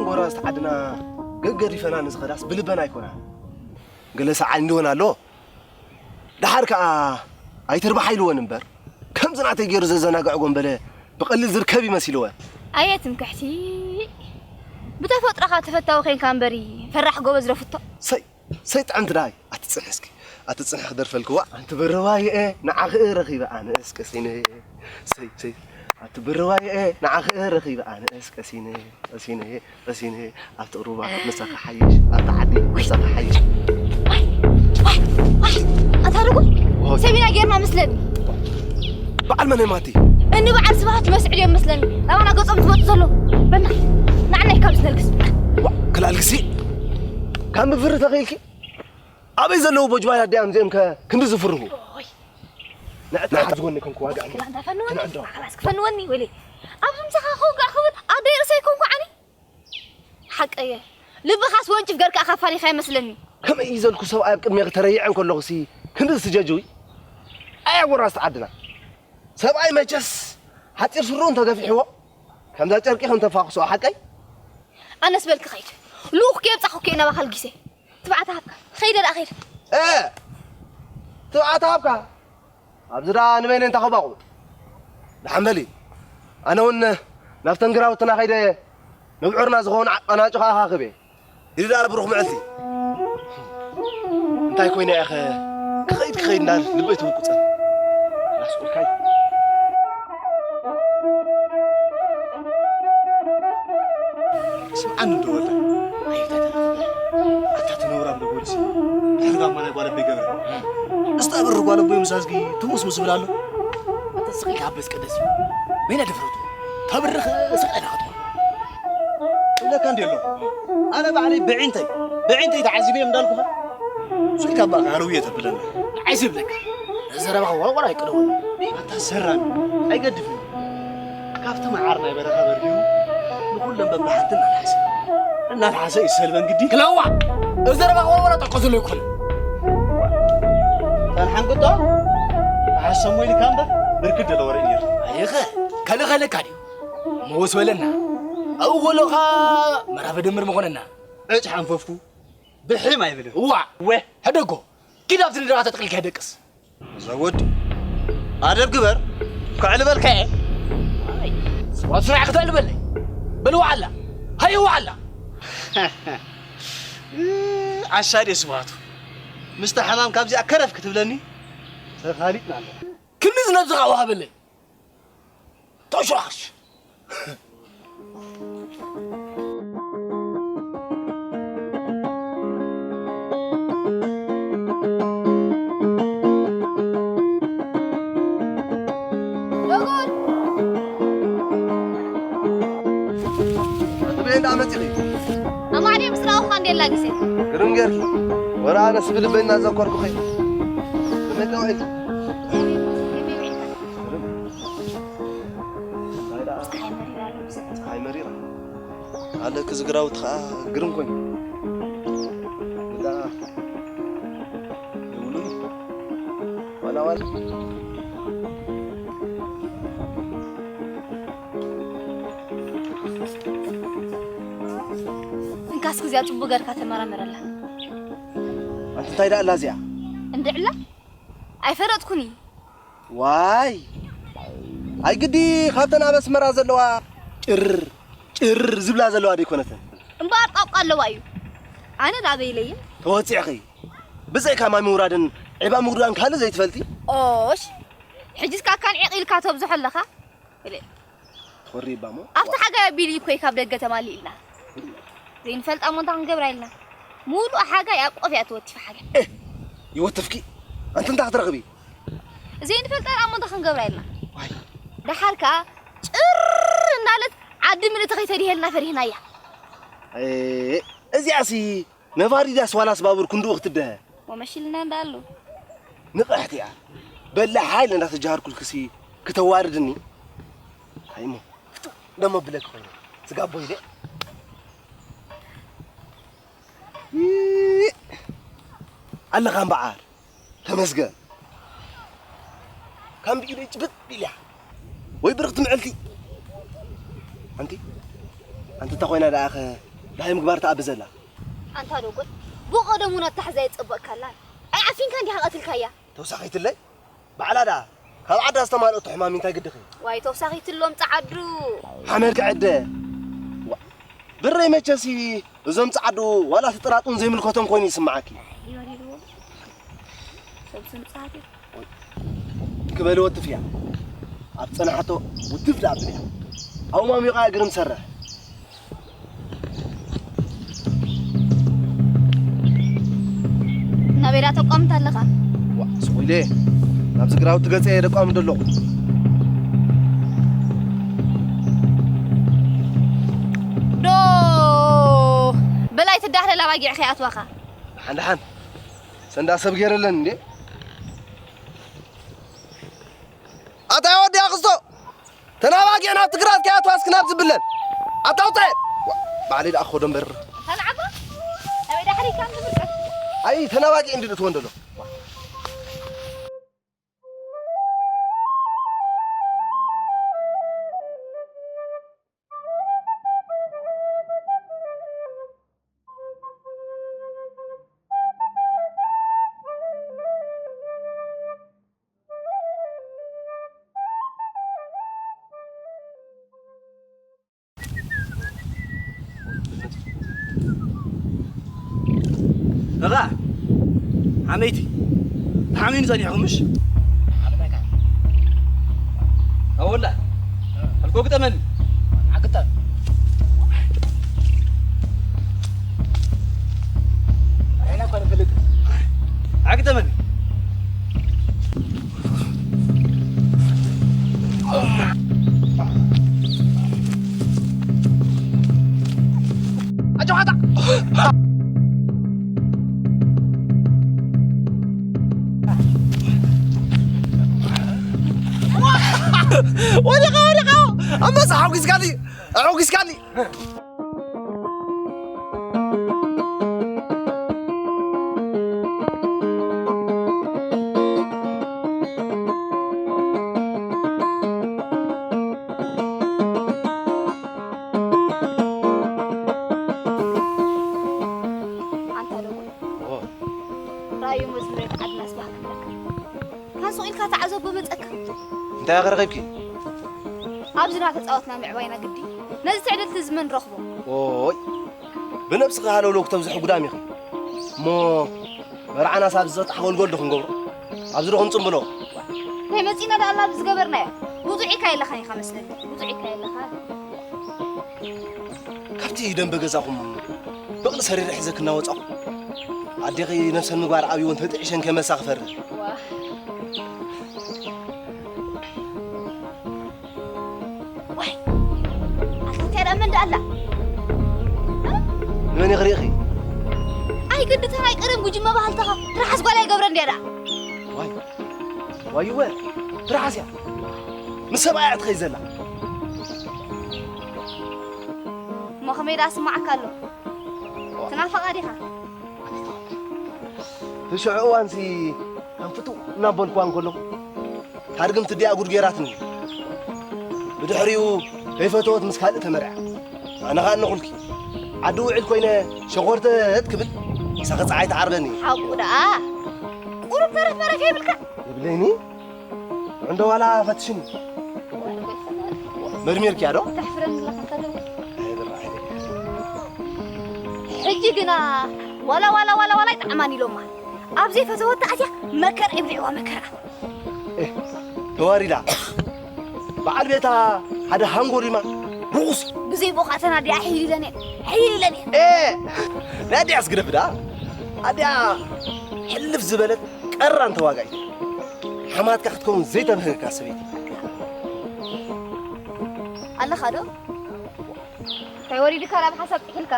ወራስ ዓድና ገገሪፈና ንዝኸዳስ ብልበና ኣይኮናን። ገለ ሰዓል እንደሆን ኣሎ። ደሓር ከኣ ኣይትርባሕ ኢልወን እምበር፣ ከምዚ ናተይ ገይሩ ዘዘናግዐ ጎንበለ ብቐሊል ዝርከብ ይመሲልወ። ኣየ ትምክሕቲ፣ ብተፈጥሮኻ ተፈታዊ ኬንካ እምበሪ፣ ፈራሕ ጎበዝ ዶ ፍቶ። ሰይ ሰይ ጥዕምቲ ዳይ፣ ኣትጽንሒ እስኪ፣ ኣትጽንሒ ክደርፈልክዋ። ኣንቲ ብርዋይኤ ንዓኺ ረኺበ ኣነስ ቀሲነ። ሰይ ሰይ ኣንቲ ብርዋይኤ ንዓኺ ረኺበ ኣነስ ቀሲነ፣ ቀሲነ፣ ቀሲነ። ኣብቲ ሩባ ምሳኺ ሓይሽ፣ ኣብቲ ዓዲ ምሳኺ ሓይሽ። ዋይ ዋይ ዋይ፣ ኣታ ርጉም፣ ሰሚና ጌርና መስለኒ። በዓል መን ማቲ? እኒ በዓል ስብሃት መስዕድ እዮም መስለኒ ናባና ገጾም ዝመጡ ዘሎ። በና ንዓናይ ካብ ዝነልግስ። ዋ፣ ክላልግሲ ካብ ምፍሪ ተኺልኪ ኣበይ ዘለዉ ቦጅባይ ኣዲኣም እዚኦም ከ ክንዲ ዝፍርሁ? ኦይ። ንዕድ ንሓት ዝጎኒ ኮንኩ ዋጋ እሞ። ክላንታ ፈንወኒ፣ ክንዕዶ። ኣባስ ክፈንወኒ ወይለይ። ኣብዚ ምሳኻ ከውጋዕ ክብል ኣደይ ርእሰይ ኮንኩ ዓኒ። ሓቀየ። ልብኻስ ወንጭፍ ገርካ ኣኻፋሊኻ ይመስለኒ። ከመይ እዩ ዘልኩ ሰብኣይ ኣብ ቅድሜኺ ተረይዐ እንከለኹሲ ክንዲ ዝትጀጅዊ? ኣያ ወራስ ዓድና። ሰብኣይ መቸስ ሓጺር ስሩ እንተገፊሕዎ ከምዛ ጨርቂ ከም ተፋኽሶ ሓቀይ? ኣነስ በልክ ኸይድ። ልኡኽ ከየብጻኹ ከየ ናባኻ ልጊሰ። ትብዓት ሃብካ። ኸይደ ደኣ ኸይድ። እ! ትብዓት ሃብካ። ኣብዚ ደኣ ንበይነ እንታ ኸባቑ። ደሓን በሊ። ኣነ እውን ናብተን ግራውትና ኸይደ ንብዑርና ዝኾኑ ኣናጩ ኸኣ ኣኻኽብ እየ። ኢሉ ደኣ ብሩኽ መዓልቲ። እንታይ ኮይነ እየ ኸ ክኸይድ ክኸይድ እንዳል ልበይ ትውቁጸን። ናስቁልካይ። ስምዓኒ እንዶ ወላ። ኣየታ ተናገር። ኣታ ትነውራ እንዶ ፖሊስ። ድሕሪ ጋማ ናይ ጓል ኣቦይ ገብረ። እስታ ብር ጓል ኣቦይ ምሳዝጊ ትሙስ ምስ ብላ ኣሎ። ኣታ ስቕ ኢልካ ኣበስ ቀደስ እዩ። በይና ድፍረቱ። ተብርኽ ስቕ ኢልካ ክትወል። እብለካ እንዲ ኣሎ። ኣነ ባዕለይ ብዒንተይ፣ ብዒንተይ ተዓዚበ እንዳልኩኻ። ሱይ ካብ ባካ ኣረውየ ተብለና። ንዓይ ዝብለካ። ዘረባኻ ወረወረ ኣይቅደወሉ። ኣታ ሰራን ኣይገድፍን። ካብቲ መዓር ናይ በረኻ በርዲኡ ንኹሎም በብሓንቲ እናተሓሰ። እናተሓሰ ይሰልበን ግዲ። ክለዋ! እዚ ዘረባኻ ወረወረ ጠቆ ዘሎ ይኮነ። ታን ሓንቁጦ ተሓሰሞ ኢልካ እምበር ብርክት ደለ ወረ እዩ ነይሩ። ኣይኸ ከልኸለካ ድዩ? እሞ ወስ በለና። ኣብኡ ከሎኻ መራፈ ድምር መኾነና። ዕጭ ሓንፈፍኩ ብሕም ኣይብልን። እዋ! ወ! ሕደጎ! ኪድ ኣብቲ ንድኻ ተጥቕልካ ይደቅስ። እዛ ወዲ ኣደብ ግበር። ክዕል በልካ እየ። ኣይ፣ ስብሃቱ ስራሕ ክትዕል በለይ። በል ወዓላ። ሃየ ወዓላ። ዓሻ ድየ ስብሃቱ? ምስታ ሕማም ካብዚኣ ከረፍ ክትብለኒ ተኻሊጥና ኣለና። ክንድዚ ነብስኻ ወሃበለይ። ተሽራሽ። ዶጎን! ኣቲ በይ እንዳ መጺኺ? ኣማዕድየ ምስ ረኣኹኻ እንዴላ ግዜ። ግርም ጌርኪ። ወረ ኣነስ ብልበይ እናዘከርኩኺ። ከመይ ከመይ ኢልኪ? ግርም። እንታይ ደኣ? ፀሓይ መሪራ ኣሎ ብዙሕ። ፀሓይ መሪራ? ኣለኪ ዝግራውቲ ኸዓ ግርም ኮይኑ። እንዳ ደውሉኒ። ዋላ ዋላ። እንካስ እዚኣ ጽቡቕ ጌርካ ተመራመረላ። ኣንቲ እንታይ ደኣ ኣላ እዚኣ? እንድዕላ? ኣይፈለጥኩኒ። ዋይ! ኣይ ግዲ ካብተን ኣብ ኣስመራ ዘለዋ ጭር ጭር ዝብላ ዘለዋ ደይኮነተን? እምበኣር ጣቋ ኣለዋ እዩ። ኣነ ዳበይ ኢለየ? ተወጺዕኺ። ብዘይካ ማይ ምውራድን ዒባ ምጉዳን ካልእ ዘይትፈልጢ? ኦሽ! ሕጂስ ካካን ዒቕ ኢልካ ተብዝሖ ኣለኻ? ኢለ። ትኾሪ እባ እሞ። ኣብቲ ሓጋይ ኣቢሉ እዩ እኮ ካብ ደገ ተማሊእልና። ዘይንፈልጣ እሞ እንታይ ክንገብራ ኢልና? ሙሉእ ሓጋይ ኣብ ቆፍ እያ ተወቲፋ ሓጋይ። ኤህ! ይወትፍኪ? ኣንቲ እንታይ ክትረኽቢ? ዘይንፈልጣ ደኣ እሞ እንታይ ክንገብራ ኢልና? ዋይ። ደሓር ከኣ ጭር እናለት ዓዲ ምልእቲ ከይተድሄልና ፈሪህናያ። ኤ፣ እዚኣሲ ነፋሪት ድያስ ዋላስ ባቡር ክንድኡ ክትደሀ? ወመሽልና እንዳ ኣሎ። ንቕሕቲ እያ። በላ ሓይል እንዳተጃሃርኩልክሲ ክተዋርድኒ። ኣይሞ። ፍቱ ደሞ ብለክ ኮይኑ። ስጋቦ ኢለ። ይእ። ኣለኻ እምበኣር። ተመስገን። ከም ብኢደይ ጭብጥ ኢልያ። ወይ ብርኽቲ ምዕልቲ። ኣንቲ፣ ኣንቲ እንተ ኮይና ደኣኸ እንታይ ምግባር ትኣቢ ዘላ? ኣንታ ዶጎል፣ ብቐደሙ ነታ ሕዛ የጸበቕካላን። ኣይ ዓፊንካ እንዲኻ ቀትልካያ። ተውሳኺትለይ? ባዕላ ደኣ ካብ ዓዳ ዝተማልኦቶ ሕማም እንታይ ግድኺ? ዋይ ተውሳኺትሎም ጸዓዱ። ሓመድ ክዕደ። ዋ፣ ብረይ መቸሲ እዞም ጸዓዱ ዋላ እቲ ጥራጡን ዘይምልከቶም ኮይኑ ይስምዓኪ። ይበል ይበል። ሰብ ስም ጸዓዱ። ክበልዎ ትፍያ። ኣብ ጸናሕቶ ውትፍ ደኣ ኣብልያ። ኣብኡ ማሚቓ እግርም ሰርሕ። ናበይ ደኣ ተቋምት ኣለኻ? ዋ፣ ስቕ ኢለ ናብዚ ግራውቲ ገጸ እየ ደቋምት ዘለኹ። ዶ በላይ ትዳህለል ኣባጊዕ ከይኣትዋኻ። ደሓን ደሓን። ሰንዳ ሰብ ገይረለን እንዴ? ኣታ ወዲ ኣኽስቶ! ተናባጊዕ ናብ ትግራት ከያትዋ እስኪ ናብ ዝብለን። ኣታ ውፅእ! ዋ፣ ባዕለይ ደኣ ክኸዶ እምበር። ተናዓባ? ኣበይ ዳሕሪ ከም ዝብልቀት? ኣይ፣ ተናባጊዕ እንዲ እትወን ደሎ። እኻ ሓመይቲ ተሓሚኑ ጸኒሕኩም ምሽ? ሓመመካ። ኣወላ፣ ኣልኮ ግጠመኒ። ዓግጠም። ኣየና እኮ ንፈልጥ። ዓግጠመኒ። ኣጆኻታ። ወዲኻ፣ ወዲኻ። ኣንበሳ፣ ሓጒስካኒ፣ ኣሕጒስካኒ። ኣንታ ደጎል። ኦ። ራእዩ መዝሙር የብዓድናስ ባህ ክብለካ። ካን ሱቕ ኢልካ ተዓዘቦ መጸካ። እንታይ ኢኻ ረኺብኪ? ኣብዚ እናተጻወትና ምዕባይና ግዲ። ነዚ ትዕድልቲ እዚ መን ረኽቦ? ኦይ። ብነብስኺ ሃለውለው ክተብዝሒ ጉዳም ኢኺ። እሞ መርዓናስ ኣብዚ ዝጠሓ ጎልጎል ዶ ክንገብሮ? ኣብዚ ዶ ክንጽምብሎ? እንታይ መጺእና ደኣ ኣላ ኣብዚ ዝገበርናዮ? ውጹዕ ኢልካ የለኻን ኢኻ መስለኒ። ውጹዕ ኢልካ የለኻን። ካብቲ ደንበ ገዛኹም በቕሊ ሰሪረ ሒዘ ክናወጻኹ። ኣዴኺ ነብሰን ምግባር ኣብይወን ተጥዒሸን ከይመልሳ ክፈርህ። ዋ። ዋይ፣ ኣታ እንታይ ደኣ መን ደኣ ኣላ? እ? ንመን ኢኺ ርኢኺ? ኣይ ግዲ እታ ናይ ቀደም ጉጅመ ባህልተኻ ትርሓስ ጓል ኣይገብረ እንድያ ደኣ። ዋይ፣ ዋይወ፣ ትርሓስ እያ። ምስ ሰብኣያ እያ ትኸይድ ዘላ። እሞ ከመይ ደኣ ስማዓካ ኣሎ? ትናፍቓ ዲኻ? እቲ ሽዑ እዋንሲ ከም ፍቱው እናበልኩዋ እንከለኹ፣ ታርግምቲ እዲኣ ጉድ ገይራትኒ። ብድሕሪኡ ከይፈተወት ምስ ካልእ ተመርዓ። ኣነ ኸኣ እነኹልኪ ዓዲ ውዕል ኮይነ ሸኾርተት ክብል፣ ንሳ ኸ ጸዓይ ትዓርበኒ። ሓቁ ደኣ ቁሩብ ተረፍ መረፍ የብልካ። የብለይኒ። እንዶ ዋላ ፈትሽኒ። መርሚርክያ ዶ? ተሕፍረኒ ኣለኻ እንተ ደው። ኣይብራ፣ ኣይብራ። ሕጂ ግና ዋላ፣ ዋላ፣ ዋላ፣ ዋላ ኣይጠዓማን ኢሎማ። ኣብ ዘይፈተወታ ኣትያ መከራ ይብልዕዋ መከራ። ኤህ፣ ተዋሪዳ። በዓል ቤታ ሓደ ሃንጎሪማ ርኹስ። ብዘይ ቦኻ ተናዲያ ሕይል ኢለን እየን። ሕይል ኢለን እየን። ኤ፣ ናይ ኣዲያስ ግደፍ ደኣ። ኣዲያ ሕልፍ ዝበለት ቀራን ተዋጋኢት። ሓማትካ ክትከውን ዘይተብህገካ ሰበይቲ። ኣለኻ ዶ? እንታይ ወሪድካ ናብ ሓሳብ ጥሒልካ?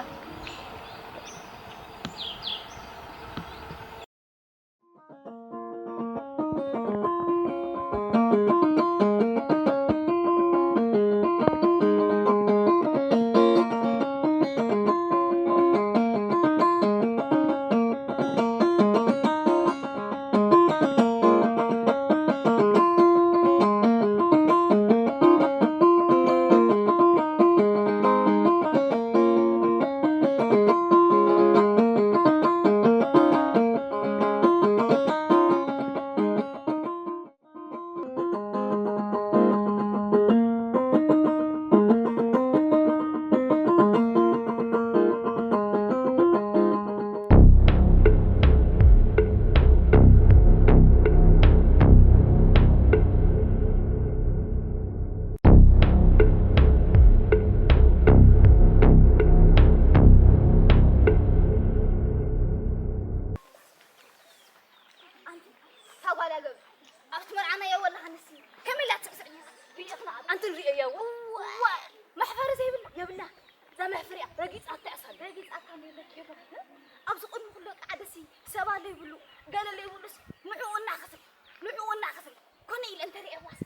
ኣብዚ ቅድሚ ኩሉ ደቂ ዓደሲ ሰብ ኣሎ ይብሉ፣ ገለ ኣሎ ይብሉስ፣ ንዕኡ እናኸስብ፣ ንዕኡ እናኸስብ፣ ኮነ ኢለ እንተሪኤዋስ፣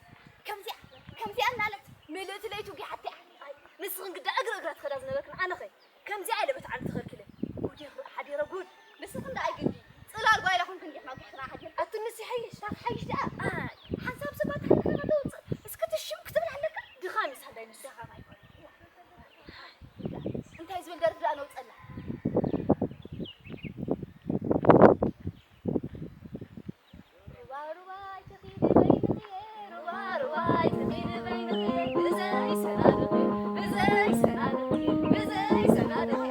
ከምዚኣ፣ ከምዚኣ እናለት ምልእቲ ለይቱ ጊሓትያ። ኣይ፣ ንስኽን ግዳ እግሪ እግራ ትኸዳ ዝነበርክን፣ ኣነኸ ከምዚኣ ኢለ በቲ ዓንዲ ተኸልኪለ። ጉድ ይኽርኢ ሓዲረ ጉድ። ንስኽን ደኣ ኣይግዲ፣ ጽላል ጓይላ ኮንክን ዲኽና ጊሕትና ሓዲር። ኣቱንስ ይሓይሽ፣ ታኽ ሓይሽ ደኣ። ኣይ፣ ሓንሳብ ሰባት ሓንካ ከተውጽእ፣ እስኪ ትሽም ክትብል ኣለካ። ድኻም ይሳዳይ ንሱ ያኻ ማይ። እንታይ ዝብል ደርፊ ደኣ ነውጸላ? ሩባ ሩባ ኣይትኺዲ በይንኺ፣ ሩባ ሩባ ኣይትኺዲ በይንኺ፣ ብዘይ ሰናድኺ፣ ብዘይ ሰናድኺ፣ ብዘይ ሰናድኺ።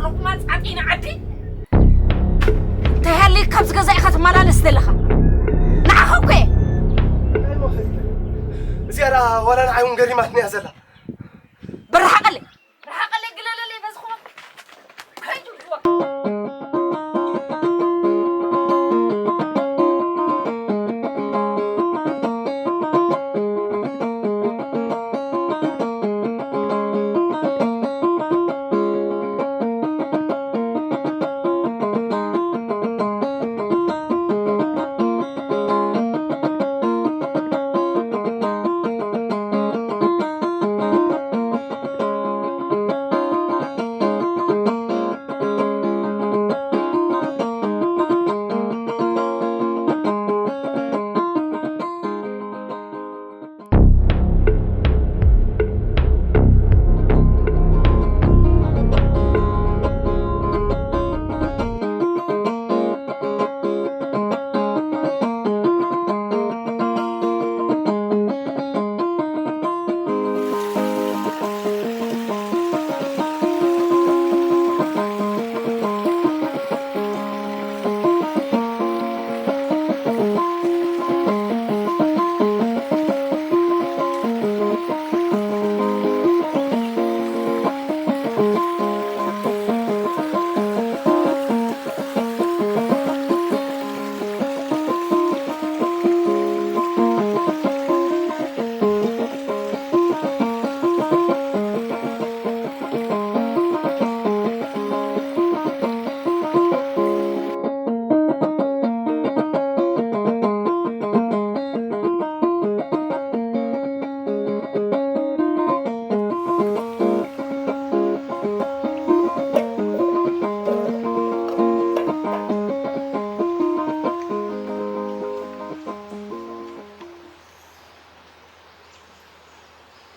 ሩቕ መጻእቲ ንዓዲ እንታይ ሃልዩ ካብዚ ገዛ ኢኻ ትመላለስ ዘለኻ? ንዓኻ እኮ እየ። እዚኣ ደኣ ዋላ ንዓይ እውን ገሪማትኒ እያ ዘላ። በል ርሓቐለይ፣ ርሓቐለይ፣ ግለለለይ፣ በዚ ኹኖም ከይዱ ልዋ።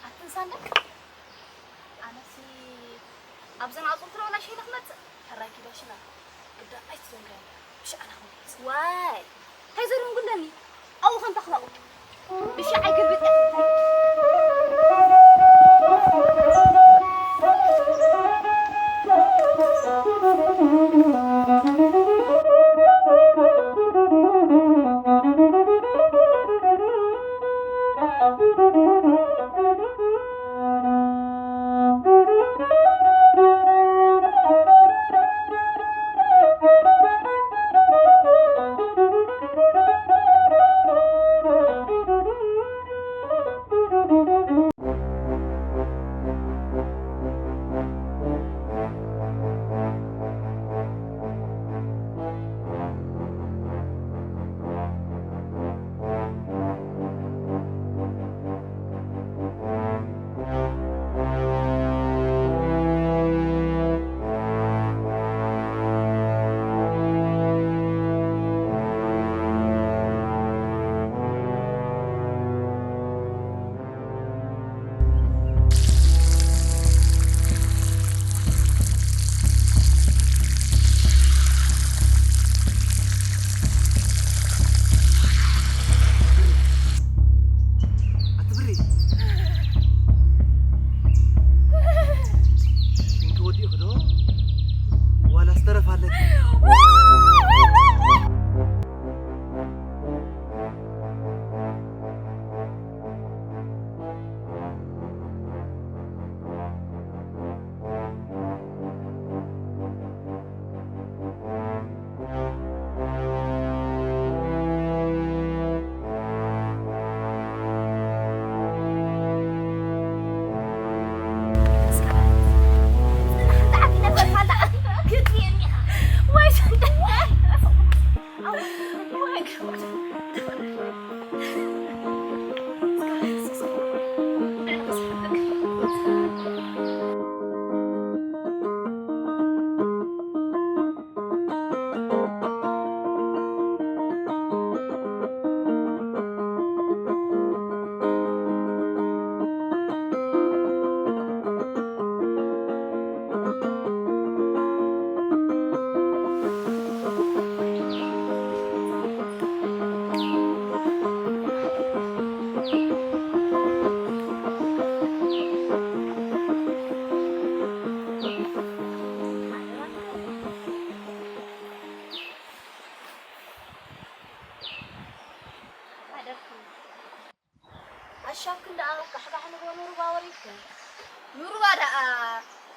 ኣትን ሳንደቅ፣ ኣነሲ ኣብዘን ኣጹር ትረውላ ሸይለ ክመጽእ ተራኪባ ሽና ግዳ ኣይትዘንጋኒ። ብሽኣና ክመጽእ። ዋይ፣ እንታይ ዘርንጉለኒ? ኣብኡ ከም ተኽላቑ። ብሽዓይ ግልብጥ እያ ትብል። ሻክን ደኣ ጋሕጋሕ ንብሎ ንሩባ ወሪድክን። ንሩባ ደኣ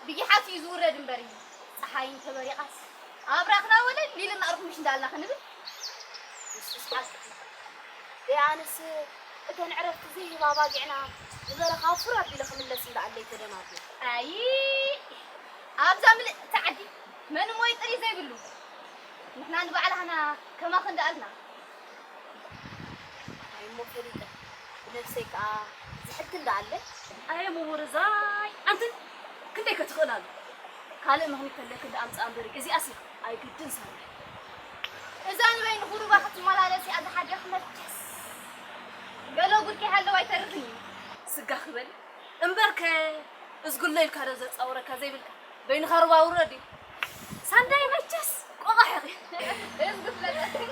ብጊሓት እዩ ዝውረድ እምበር እዩ። ጸሓይ እንተበሪቓስ ኣብራኽና ወለል ኢልና ኣርኩምሽ እንዳልና ክንብል። ንሱስ ሓቂ። ደይ ኣነስ እተን ዕረፍቲ ዘይህባ ኣባጊዕና ንበረኻ ፍር ኣቢለ ክምለስ እምበኣለይ ተደናጉ። ኣይ፣ ኣብዛ ምልእቲ ዓዲ መን እሞ ይጥሪ ዘይብሉ። ንሕና ንባዕላህና ከማኽን ደኣልና። ኣይ እሞ ፈሊጠ፣ ብነብሰይ ከኣ ዝሕትን ደኣለ። ኣየ ምውርዛይ፣ ኣንቲ ክንደይ ከ ትኽእል ኣሎ? ካልእ ምኽኒት ተለክን ደኣ ኣምጽኣ እምበሪ፣ እዚኣሲ ኣይግድን ሳሚ። እዛ ንበይኑ ቁሩባ ክትመላለስ እያ ዝሓደኽ መቸስ። ገለ ጉድ ከይሃለወ ኣይተርፍን እዩ። ስጋ ክበል እምበርከ እዝጉሎ ኢልካ ዶ ዘጻውረካ ዘይብልካ? በይንኻ ሩባ ውረድ እዩ። ሳንዳይ መቸስ ቆቓሕ ኢኺ። እዝጉ ፍለጠትኒ።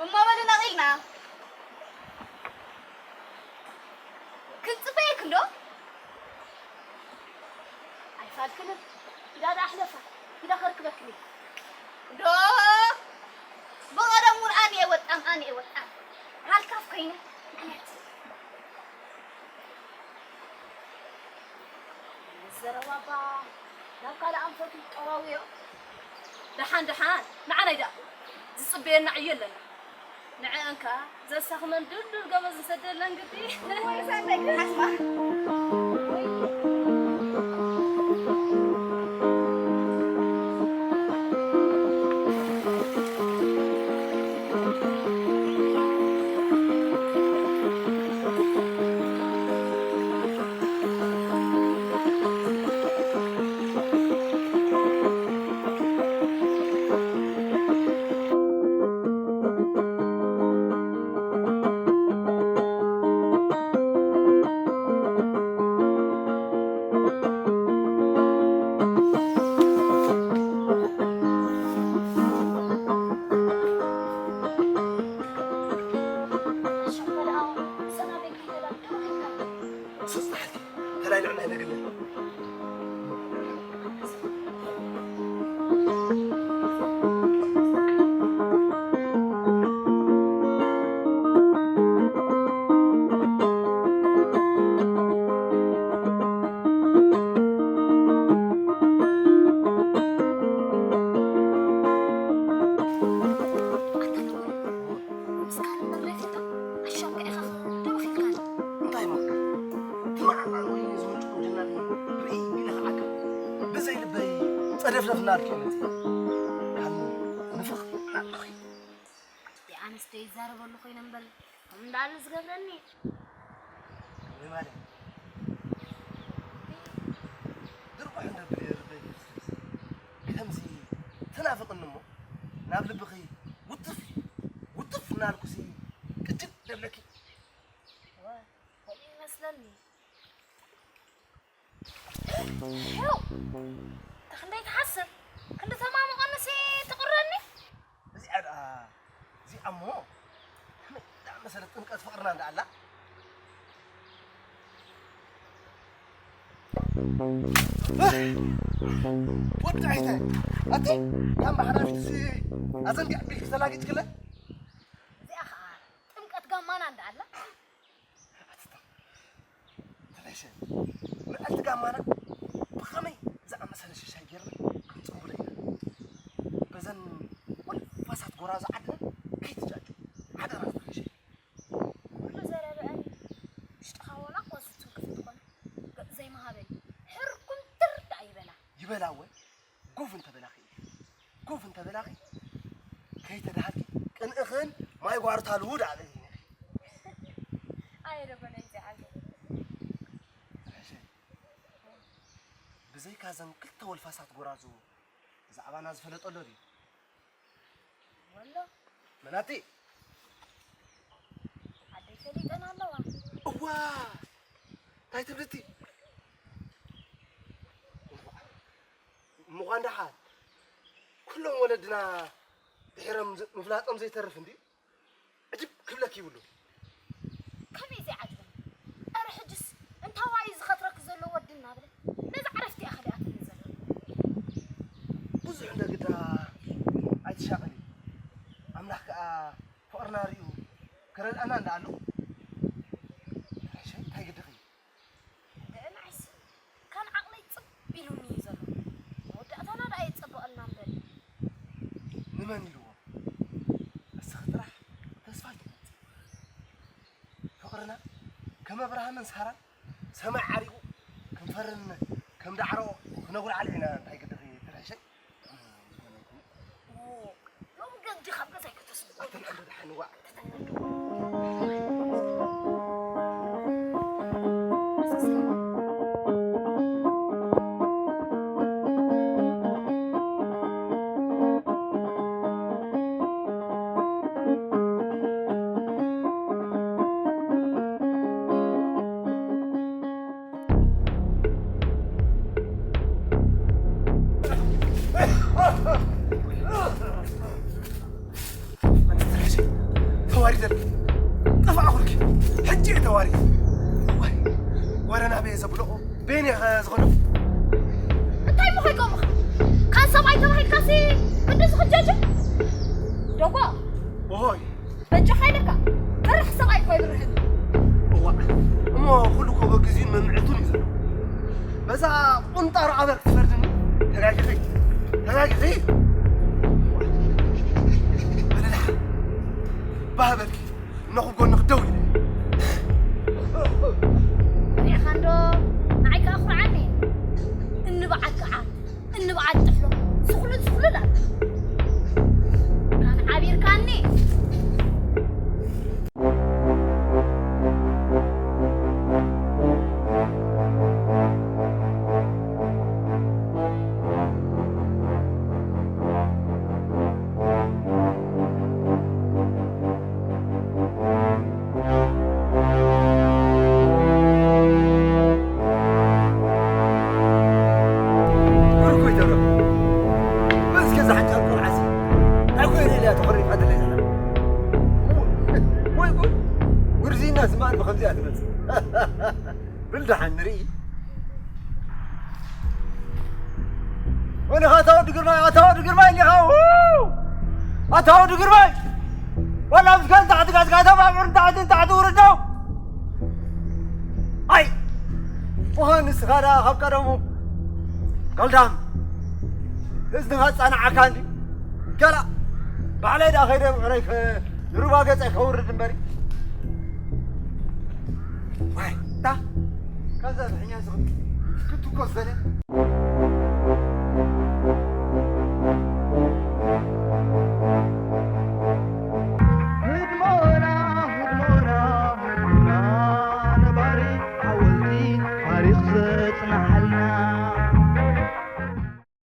እሞ በሉ ነቒልና። ክንጽበየክን ዶ? ኣይፋልክንን። ኢዳ ደኣ ኣሕለፋ። ኢዳ ከርክበክን እየ። ዶ ብቐደም እውን ኣነ እየ ወጣም፣ ኣነ እየ ወጣም። ሃልካፍ ኮይነ። ኣነ እየ ዘረባ እባ ናብ ካልእ ኣንፈቱ ይጠዋውዮ። ደሓን ደሓን፣ ንዓናይ ደኣ ዝጽበየና ዕዮ ኣለና። ንዕአን ከኣ ዘሳኽመን ድልዱል ገበዝ ዝሰደለን ግዲ። ወይ ሳንዳይ ክትሓስባ። ሱስ ተሓቲ ተላይሉ ናይ ነግለ እንታይ እሞ? እቲ መዓንጣን ወይ ዝምንጭ ቁንጅና ርኢ ኢለ ክዓግብ ብዘይ ልበይ ጸደፍደፍ እናበልኩ እየ መጺአ። ካብ ንፍኽ እናበልኩ። ኣንስቲ ይዛረበሉ ኮይነ እምበር፣ ከምኡ እንዳበለ ዝገብረኒ። ወይ ማለት፣ ድርቋሕ እንደ ብለ ይርበ ይፍስስ። ከምዚ ተናፍቕኒ እሞ፣ ናብ ልብኺ ውትፍ፣ ውትፍ እናልኩሲ ቅጭል ደብለኪ። እወ፣ ከምኡ ይመስለኒ። ሕው! ክንደይ ትሓስብ? ክንዲ ተማሙቐንሲ ትቕረኒ? እዚኣ ደኣ፣ እዚኣ እሞ ከመይ ደኣ መሰለት ጥምቀት ፍቕርና እንዳ ኣላ። ወዲ ዓይተ፣ ኣቲ፣ ካብ ማሕረፊትሲ ኣዘንጊዕ ቢልኪ ተላጊጭክለ? እዚኣ ኸኣ ጥምቀት ጋማና እንዳ ኣላ። ኣትታ፣ ተለይሸ፣ መዓልቲ ጋማና ብኸመይ ዝኣመሰለ ሽሻይ ጌርና ክንጽንብሎ ኢና? በዘን ወልፋሳት ጎራዙ ዓድና ከይትጃጁ፣ ሓደራ ተለይሸ። ኩሉ ዘረብአን ውሽጥኻ ዋላ እኳ ዝትንክፍ እንተኾነ፣ ገጽ ዘይምሃበን ሕርኩምትር ደኣ ይበላ። ይበላ እወ፣ ጉፍ እንተበላኺ ኢኺ። ጉፍ እንተበላኺ፣ ከይተዳሃልኪ ቅንእኽን ማይ ጓርታሉ ደኣ በሊኒ ኢኺ። ኣየ ደበና ይዘዓል። ሕሸ፣ ብዘይካ ዘን ክልተ ወልፋሳት ጎራዙ ብዛዕባና ዝፈለጠ ኣሎ ድዩ? ወሎ። መናቲ? ኣደይ ፈሊጠን ኣለዋ። እዋ! እንታይ ትብልቲ? ምዃን ደሓን። ኩሎም ወለድና ድሒሮም ዝ-፣ ምፍላጦም ዘይተርፍ እንድዩ። ዕጅብ ክብለኪ ይብሉ። ከመይ ዘይዓጅበኒ? ኣረ ሕጅስ እንታዋይ እዩ ዝኸትረኪ ዘሎ ወዲ እናበለ ነዛ ዕረፍቲ እያ ከሊኣትኒ ዘላ። ብዙሕ እንደ ግዳ ኣይትሻቐሊ። ኣምላኽ ከኣ ፍቕርና ርእዩ ክረድኣና እንዳ ኣሎ። ሕሸይ እንታይ ግድኺ? ደእናይስ ከም ዓቕለይ ጽብ ኢሉኒ እዩ ዘሎ። መወዳእታና ደኣ የጸብቐልና እምበር። ንመን ኢልዎ? እስኺ ጥራሕ ተስፋ ኣይትቑረጺ። ፍቕርና ከም ኣብርሃምን ሳራን ሰማይ ዓሪቑ ክንፈርን ከም ዳዕሮ ክነጉልዓል ኢና። እንታይ ግድኺ ትርሕሸይ? ሎሚ ገንዲ ካብ ገዛይ ከተስምዖ ኣተን ኣንዶ ደሓን ዋዕ። ተዋሪደ። ጠፋእኹልኪ። ሕጂ እየ ተዋሪደ። ዋይ፣ ወረ ናበይ እየ ዘብልቖ? በየን እየ ዝኸዶ? እንታይ እሞ ከይቆምኻ? ካብ ሰብኣይ ተባሂልካሲ ክንድዚ ክጀጅ? ደጓ። ኦሆይ። በጃኻ ኢለካ። በራሕ ሰብኣይ እኮ ኣይብርህን። እዋእ፣ እሞ ኩሉ እኮ በግዚኡን መምዕቱን እዩ ዘሎ። በዛ ቁንጣሮ ኣበር ክትፈርድኒ ተጋጊኺ፣ ተጋጊኺ። በልልሓ፣ ባህበልኪ፣ እነኹ ጎንኽ ደው ኢለ። ርኢኻ እንዶ፣ ንዓይ ከኣ ኩርዓኒ። እንበዓል ከኣ እንበዓል ጥሕሎ ስኹልል ስኹልል ኣለ። ካን ዓቢርካኒ። ብርኩይ ተረፍ። እስከ እዛ ሓጫል ቆልዓሲ እንታይ ኮይነ ኢላ ተኾሪፋትለይ ዘላ? ወይ ጉድ! ውርዝይና ስማን ብኸምዚኣ ትመጽእ። ብል ደሓን ንርኢ። ወንኻ ኣታ ወዲ ግርማይ፣ ኣታ ወዲ ግርማይ እንዲኻ። ው! ኣታ ወዲ ግርማይ! ዋላ ምስካን ታሕቲ ጋዝጋታ ባቡር ታሕቲ ታሕቲ ውርዶ። ኣይ! ምዃን ንስኻ ደኣ ካብ ቀደሙ ቀልዳም እዝንኻ ጻንዓካ እንዲ። ገላ ባዕለይ ደኣ ከይደ ብዕረይ ከ-፣ ንሩባ ገጸይ ከውርድ እምበሪ። ዋይ፣ ታ፣ ካብዛ ብሕኛ ዝኽእል ክትኮስ ዘለ።